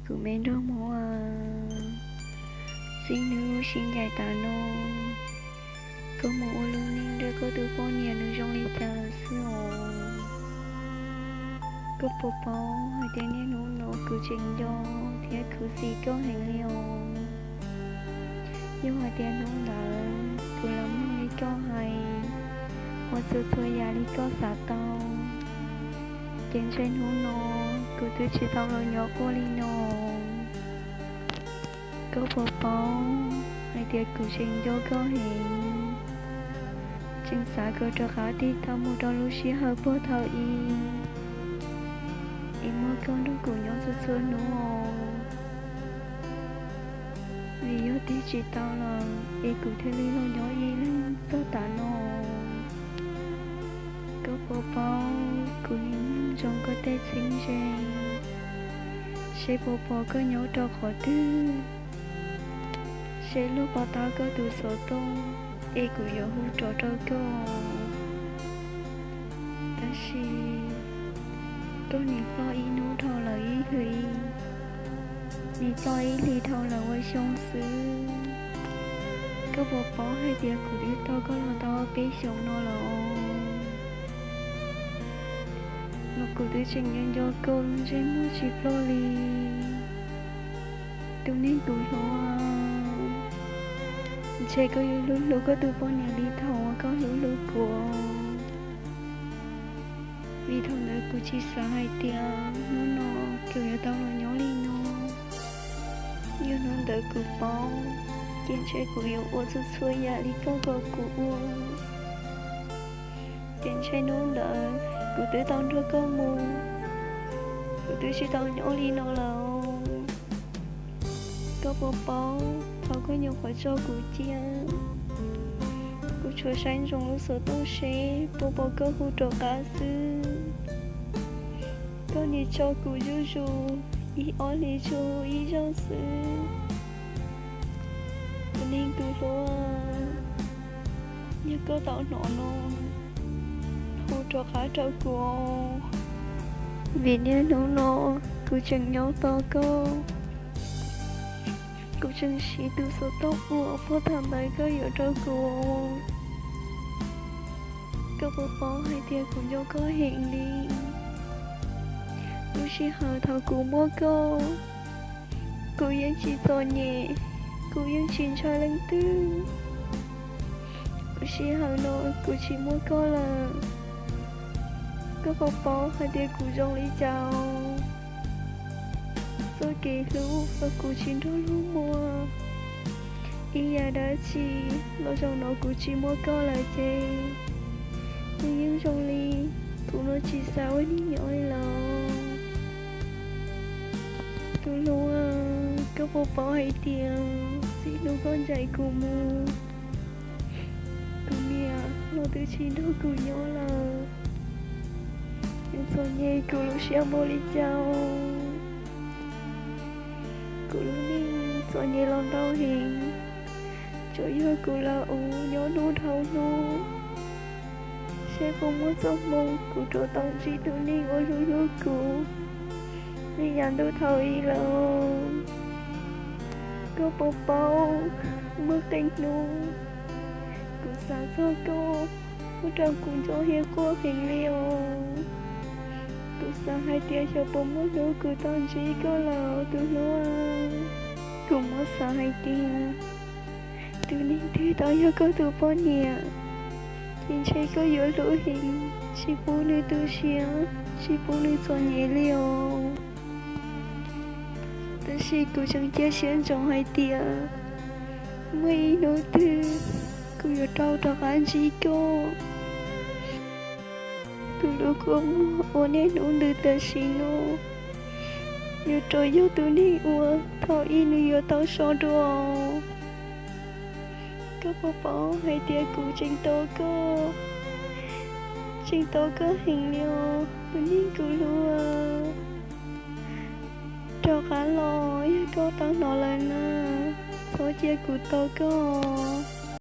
Kuv me nraug Hmoob, txij hnub sib ncaim tas no, koj mus ua lub neej nrog koj tus poj niam nws zoo li cas xwb os? Koj puas paub hais tias niaj hnub no kuv tseem nco thiab khuv xim koj heev li os? Yog hais tias hnub ntawd kuv los mloog li koj hais, ua txhua txhua yam li koj xav tau, ces ntshe hnub no kuv twb tsis tau los nyob quaj li no. Koj puas paub hais tias kuv tseem nco koj heev, tseem xav kom rov qab tig tau mus rau lub sij hawm puag thaum ub, es muaj koj nrog kuv nyob txhua txhua hnub os. Vim yog tig tsis tau lawm es kuv thiaj li los nyob ib leeg txog tav no. Koj puas paub kuv nim mloog ntsoov koj tej txheeb ze, seb puas pom koj nyob rau qhov twg, seb luag pom tau koj tus xov tooj es kuv yuav hu rov rau koj. Tab sis koj nim ploj ib hnub dhau lawm ib hlis, nim ploj ib hlis dhau lawm ua xyoo xwb. Koj puas paub hais tias kuv twb tos koj los tau peb xyoos no lawm, los kuv twb tseem nco nco koj lub ntsej muag tsis ploj li. Tus neeg kuv hlub, ntshe koj yuav hlub hlub koj tus poj niam li thaum uas koj hlub hlub kuv. Vim thaum ntawd kuv tsis xav hais tias hnub no kuv yuav tau los nyob li no. Yog hnub ntawd kuv paub, ces ntshe kuv yuav ua txhua txhua yam li koj kom kuv ua. Ces ntshe hnub ntawd kuv twb tau nrog koj mus, kuv twb tsis tau nyob li no lawm. Koj puas paub thaum koj nyuam qhuav tso kuv cia, kuv tsuas saib ntsoov lub xov tooj seb puas pom koj hu rov qab xwb. Koj nim tso kuv zuj zus, ib ob hlis tsuas hu ib zaug xwb. Tus neeg kuv hlub, yog koj tau hnov no, hu rov qab rau kuv, vim niaj hnub no kuv tseem nyob tos koj. Kuv tseem siv tus xov tooj uas puag thaum ntawd koj yuav rau kuv. Koj puas paub hais tias kuv nco koj heev li. Lub sij hawm thaum kuv muaj koj, kuv yeej tsis txom nyem, kuv yeej tsis ntshai leej twg. Lub sij hawm no kuv tsis muaj koj lawm, koj puas paub hais tias kuv zoo li cas? Txoj kev hlub uas kuv tsis nrog luag muaj, ib yam dab tsi los zaum no kuv tsis muaj koj lawm ces nws yeej zoo li kuv no tsis xav ua neej nyob li lawm. Tus hlub, koj puas paub hais tias txij hnub koj ncaim kuv mus, kuv niam los twb tsis nrog kuv nyob lawm. Nws txom nyem kuv lub siab npaum li cas, kuv lub neej txom nyem los ntau heev. Tsuas yog kuv lam ua nyob hnub dhau hnub, seb puas muaj txoj hmoo kuv rov tau ntsib tus neeg uas hlub hlub kuv li yav ntuj thaum ub lawm. Koj puas paub, muaj qee hnub kuv xav txog koj, ua rau kuv nco hiav quaj heev li os. Kuv xav hais tias xyov puas muaj hnub kuv tau ntsib koj lawm tus hlub. Kuv muab xav hais tias tus neeg twg tau yog koj tus poj niam, ces ntshe koj yuav hlub heev, tsis pub nws tu siab, tsis pub nws txom nyem li os. Tab sis kuv tseem cia siab ntsoov hais tias muaj ib hnub twg kuv yuav tau rov qab ntsib koj. Tus hlub kua muag uas niaj hnub ntws tam sim no yuav rov yog tus neeg uas thaum ub nws yuav tau so dua. Koj puas paub hais tias kuv tseem tos koj, tseem tos koj heev li os tus neeg kuv hlub. Rov qab los yog koj tau hnov lawm na, txhob cia kuv tos koj.